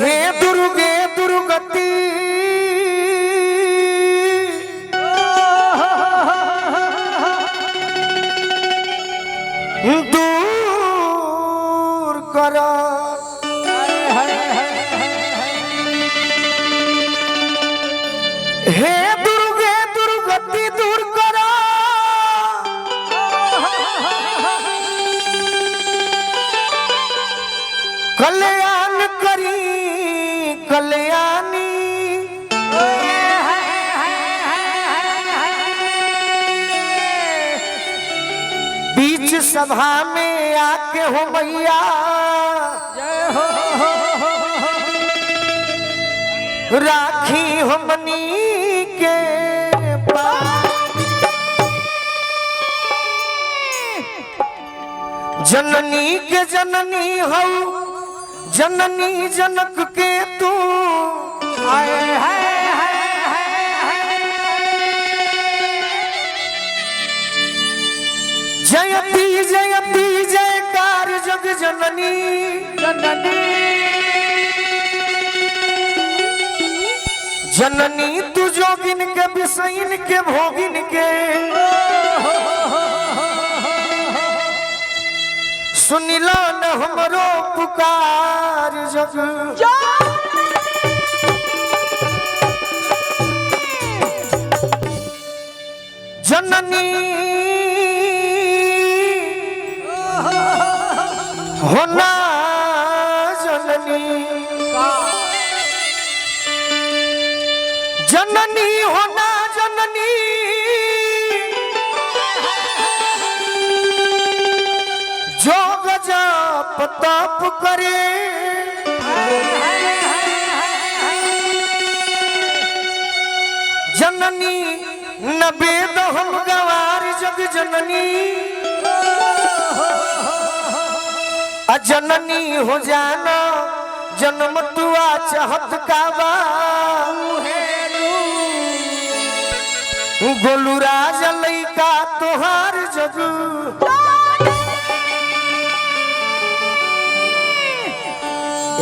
हे दुर्गे दुर्गति दूर कर हे दुर्गे दुर्गति दूर कर कल्याण करी कल्याणी बीच सभा में आके हो मैया राखी हमनी के जननी के जननी हो जननी जनक के तू आए जयती जयती जयकार जग जननी जननी जननी तू जोगिन के बिसैन के भोगिन के सुनिला न हमरो पुकार जग जननी होना जननी जननी होना जननी जोग जाप तप करे जननी न वेद हम गवार जग जननी अजननी हो जाना जन्म तुआ चाहत काबा गोलू राज लैका तोहार जग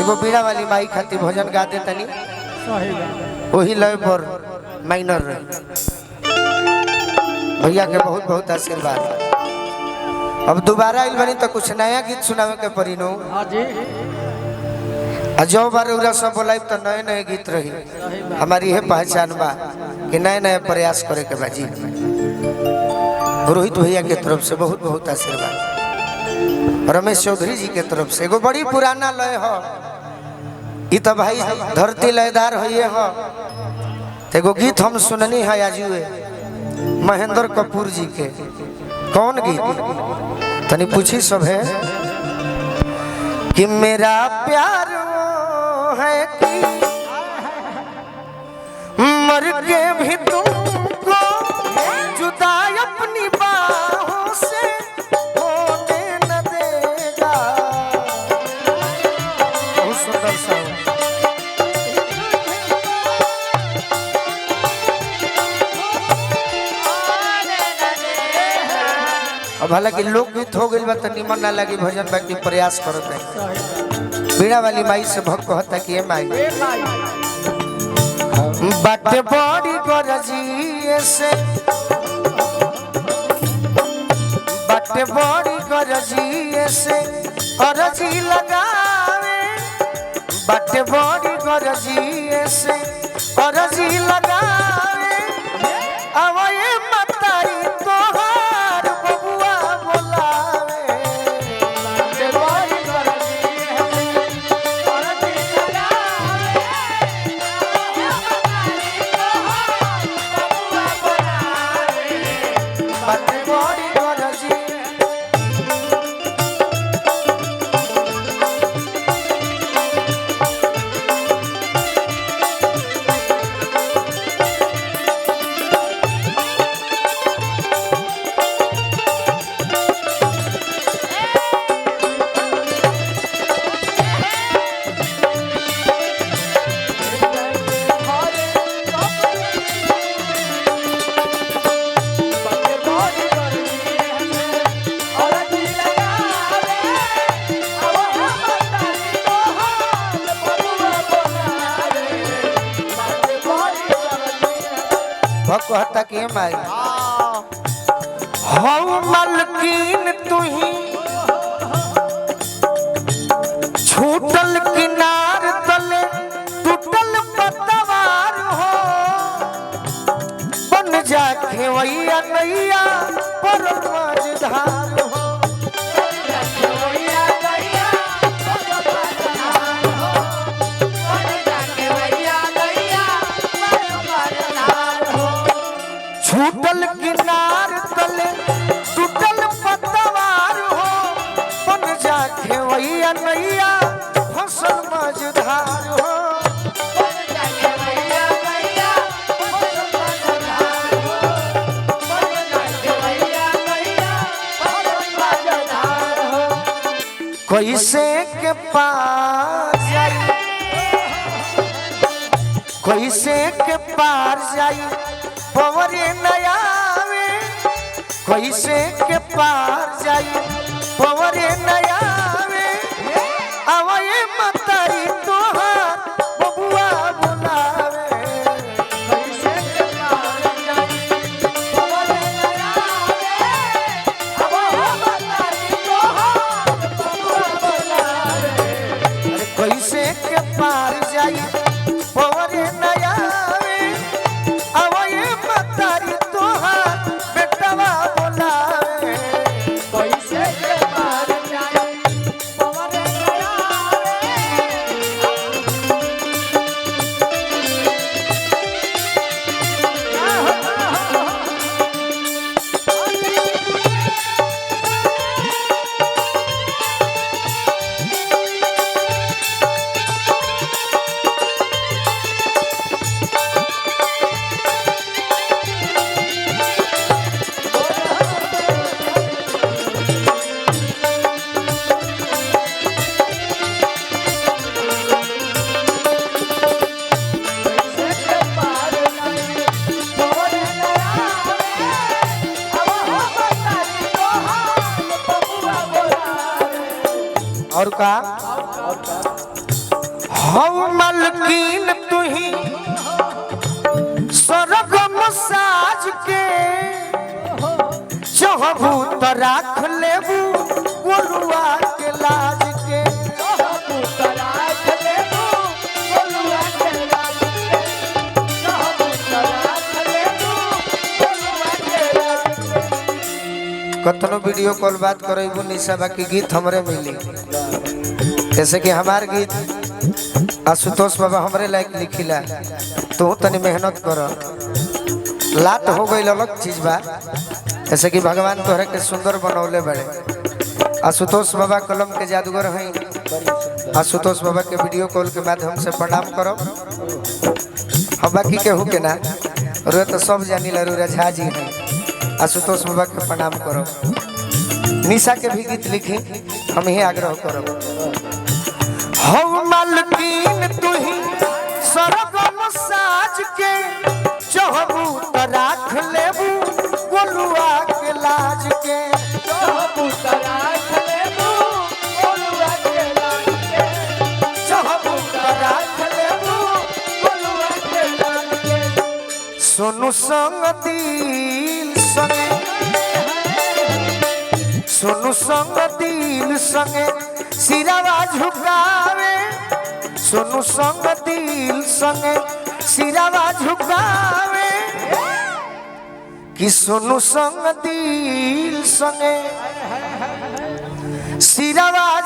एगो बीड़ा वाली माई खातिर भजन गा दे तनी सही बात। वही लय पर माइनर रहे भैया के बहुत बहुत आशीर्वाद। अब दोबारा आइल बनी तो कुछ नया गीत सुनावे के पड़ी नो। हाँ जी आ जो बार उरा सब बोलाई तो नए नए गीत रही। हमारी यह पहचान बा कि नए नए प्रयास करे के बा जी। रोहित भैया के तरफ से बहुत बहुत आशीर्वाद। रमेश चौधरी जी के तरफ से एगो बड़ी पुराना लय हो ई तो भाई धरती लयदार होइए हो। तो एगो गीत हम सुननी है आजुए महेंद्र कपूर जी के। कौन गीत तनी पूछी सब है कि मेरा प्यार वो है कि मर के भी तुमको जुदा अपनी बाहों से होने न देगा। बहुत सुंदर सा अब हालांकि लोकगीत हो गइल बा त निमन ना लगी भजन, बाकी प्रयास करत है। बीड़ा वाली माई से भक्त कहता कि ए माई, बाटे बड़ी गरजी से, बाटे बड़ी गरजी से अरजी लगावे, बाटे बड़ी गरजी से अरजी लगावे, अवये मतारी तोहार बबुआ बोलावे। बाटे बड़ी गरजी। भक्त कहता कि हे माई, हऊ मलकिन तुही छूटल किनार तले टूटल पतवार हो, बन जा खेवैया नैया पर मझधार हो। छूटल किनार तले टूटल पतवार हो, बन जा खेवैया नैया फसल मझधार हो। कैसे के पार जाई, कैसे के पार जाई पवरे नयावे, कैसे के पार जाई पवरे नयावे, अवये मतारी तोहार बबुआ बुलावे। अरे कैसे के पार जाई पवरे नयावे, अवये मतारी तोहार बेटवा बोलावे। और का हऊ मलकिन तुही स्वर्ग मसाज के, चहबू त राख लेबू गोरुआ के लाज के। कतनो वीडियो कॉल बात करेबू निशा, बाकी गीत हमरे मिली, जैसे कि हमार गीत आशुतोष बाबा हमरे लायक लिखिला, तो तनी मेहनत कर। लात हो गई अलग चीज बा, जैसे कि भगवान तोहरा के सुंदर बनौले बड़े। आशुतोष बाबा कलम के जादूगर हैं। आशुतोष बाबा के वीडियो कॉल के माध्यम से प्रणाम करो। हम बाकी केहू के ना रो तो सब जानी ला, रो झा जी हैं। आशुतोष बाबा के प्रणाम करो। निशा के भी गीत लिखी, हम ही आग्रह करो। हऊ मालकिन तुही सरगम साज के, चहबू त राख लेबू गोलुआ के लाज के। सोनू संग दिल संगे, सोनू संग दिल संगे सिरावा झुकावे, सोनू संग दिल संगे सिरावा झुकावे, कि सोनू संग दिल संगे सिरावा